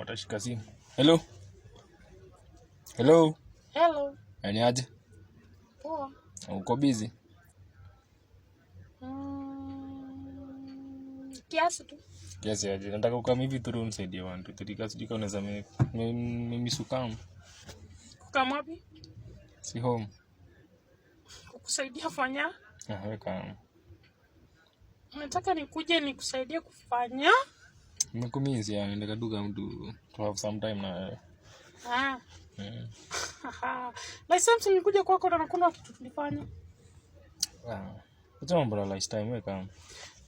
Kama atashika simu. Hello. Hello. Hello. Ni aje? Poa. Uko busy? Kiasi tu. Kiasi aje? Nataka ukam hivi tu unisaidie 1 2 3 kasi jika unaweza mimi sukam. Kukam wapi? Si home. Kukusaidia fanya? Ah, weka. Unataka nikuje nikusaidie kufanya? Nimekumiss yani, nataka tu come to have some time na wewe. Ah. Last time nilikuja kwako na hakuna kitu tulifanya. Ah. Acha mambo la last time, weka.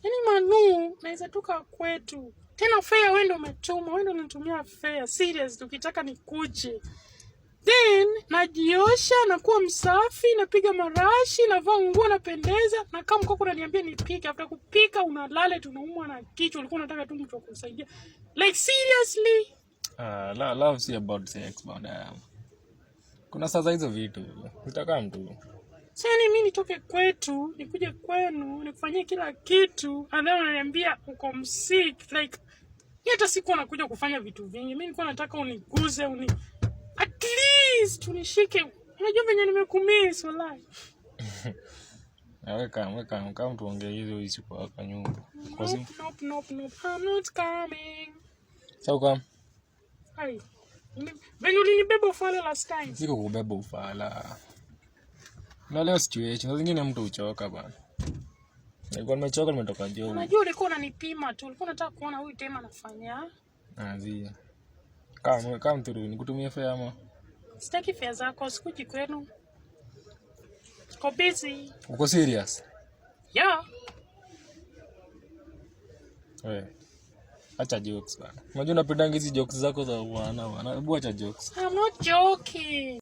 Yaani Manu, naweza toka kwetu. Tena fare wewe ndio umetuma, wewe ndio unitumia fare. Serious, ukitaka nikuje. Then najiosha, nakuwa msafi, napiga marashi, navaa nguo napendeza, na kama mkoko unaniambia nipike, after kupika unalala tunaumwa na kichwa, ulikuwa unataka tu mtu akusaidia. Like seriously? Ah, love si about sex bana. Kuna sasa hizo vitu. Zitakaa mtu. Sasa yani mimi nitoke kwetu, nikuje kwenu, nikufanyie kila kitu, and then unaniambia uko msick, like mimi hata sikuwa nakuja kufanya vitu vingi. Mimi nilikuwa nataka uniguze, at least unishike. Unajua venye nimekumiss wallahi. Na weka weka kama tuongee hizo issue kwa nyumba. Kwa simu. Nope, nope, nope. I'm not coming. Sasa ukam. Ai. Venye ulinibeba ufala last time. Siko kubeba ufala. Na leo situation zingine mtu huchoka bana. Nilikuwa nimechoka, nimetoka job. Unajua ulikuwa unanipima tu. Ulikuwa unataka kuona huyu tema anafanya. Ah, zi. Kama kama tu nikutumie fare ama? Sitaki fare zako, sikuji kwenu. Niko busy. Uko serious? Yeah. Wewe. Acha jokes bana. Unajua unapendanga hizi jokes zako za bwana bwana. Hebu acha jokes. I'm not joking.